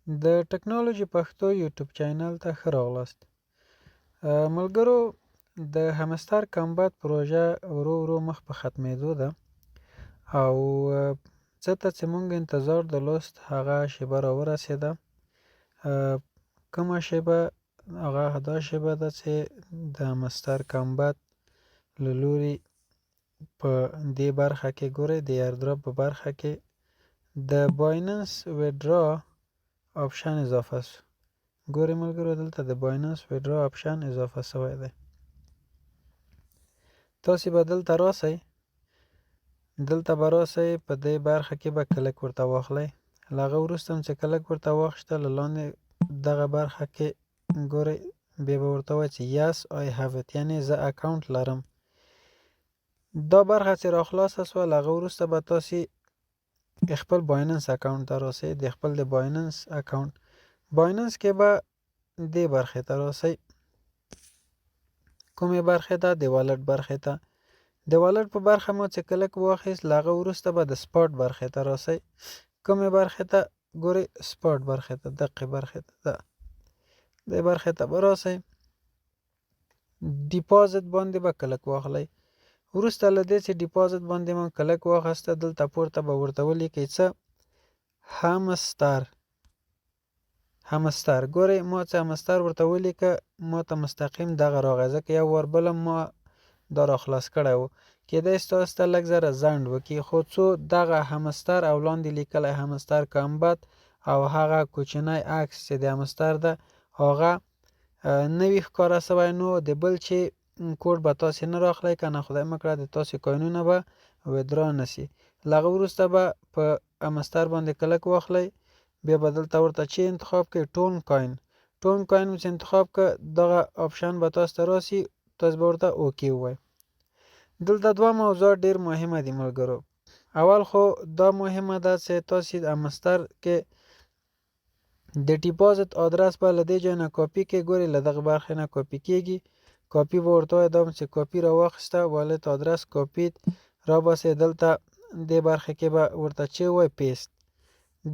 د ټکنالوژي پښتو یوټیوب چینل ته ښه راغلاست. ملګرو، د همستر کمبت پروژه ورو ورو مخ په ختمېدو ده او څه ته چې مونږ انتظار درلوست، هغه شیبه راورسېده. کومه شیبه؟ هغه دا شیبه ده چې د همستر کمبت له لوري په دې برخه کې، ګورئ، د airdrop په برخه کې د بایننس withdraw option اضافه سو. ګورئ ملګرو، دلته د بایننس withdraw option اضافه سوی دی. تاسې به دلته راسئ، دلته به راسئ، په دې برخه کې به کلک ورته واخلئ. له هغه وروسته هم چې کلک ورته واخیسته، له لاندې دغه برخه کې ګورئ، بیا به ورته وایي چې "Yes, I have it"، یعنې زه اکاونټ لرم. دا برخه چې راخلاصه سوه، له هغه وروسته به تاسې خپل بایننس اکاونټ ته راسئ. د خپل د بایننس اکاونټ، بایننس کې به دې برخې ته راسئ. کومې برخې ته؟ د wallet برخې ته. د wallet په برخه مو چې کلک واخیست، له هغه وروسته به د spot برخې ته راسئ. کومې برخې ته؟ ګورئ، spot برخې ته، دقې برخې ته ده. دې برخې ته به راسئ، deposit باندې به کلک واخلئ. وروسته له دې چې deposit باندې مو کلک واخیسته، دلته پورته به ورته ولیکئ څه؟ همستر. همستر. ګورئ، ما چې همستر ورته ولیکه، ما ته مستقیم دغه راغی، ځکه یو وار بل ما دا را خلاص کړی و. کیدای شي تاسو ته لږ ذره ځنډ وکړي، خو څو دغه همستر او لاندې لیکلی همستر کامبت او هغه کوچنی عکس چې د همستر ده، هغه نه وي ښکاره سوی، نو د بل چې کوډ به تاسې نه راخلی. که نه، خدای مه کړه، د تاسې کوینونه به withdraw نه سي. له هغه وروسته به په همستر باندې کلک واخلئ، بیا به دلته ورته چې انتخاب کړئ؟ ټون coin. ټون coin مو چې انتخاب که، دغه option به تاسو ته راسي، تاسو به ورته okay ووایئ. دلته دوه موضوع ډیر مهمه دي ملګرو. اول خو دا مهمه ده چې تاسو همستر کې د deposit ادرس به له دې ځای نه کاپي کې. ګوري، له دغه برخې نه کاپي کیږي. کاپي به ورته وایي. دا چې کاپي راواخیسته، wallet address copy راباسئ، دلته دې برخې کې به ورته چې وایي؟ paste.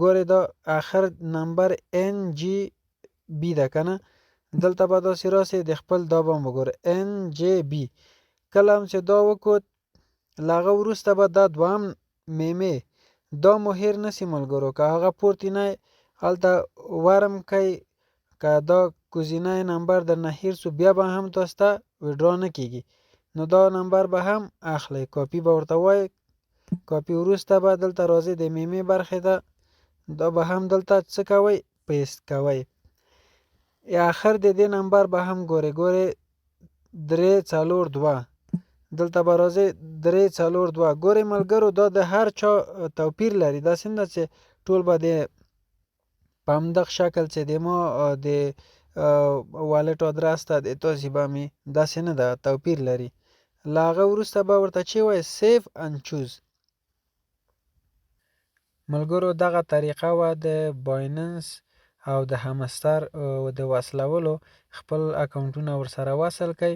ګورئ، دا اخر نمبر NGB ده که نه؟ دلته به داسې راسي، د خپل دا به هم وګورئ، NJB. کله هم چې دا وکوت، له هغه وروسته به دا دوهم میمې، دا مو هېر نسی ملګرو. که هغه پورتینی هلته ورم کوي، که دا کوزینی نمبر درنه هېر سو، بیا به هم تاسو ته withdraw نه کیږي. نو دا نمبر به هم اخلئ، کاپي به ورته وایي. کاپي وروسته به دلته راځئ د میمې برخې ته، دا به هم دلته څه کوئ؟ paste کوئ. اخر د دې نمبر به هم ګورئ. ګورئ، 342. دلته به راځئ، 342. ګورئ ملګرو، دا د هر چا توپیر لري. داسې نه چې ټول به د په همدغه شکل چې د ما د wallet ادرس ته د تاسې به مې، داسې نه ده، توپیر لري. له هغه وروسته به ورته چې وایي؟ save and choose. ملګرو، دغه طریقه وه د بایننس او د همستر د وصلولو. خپل اکاونټونه ورسره وصل کړئ.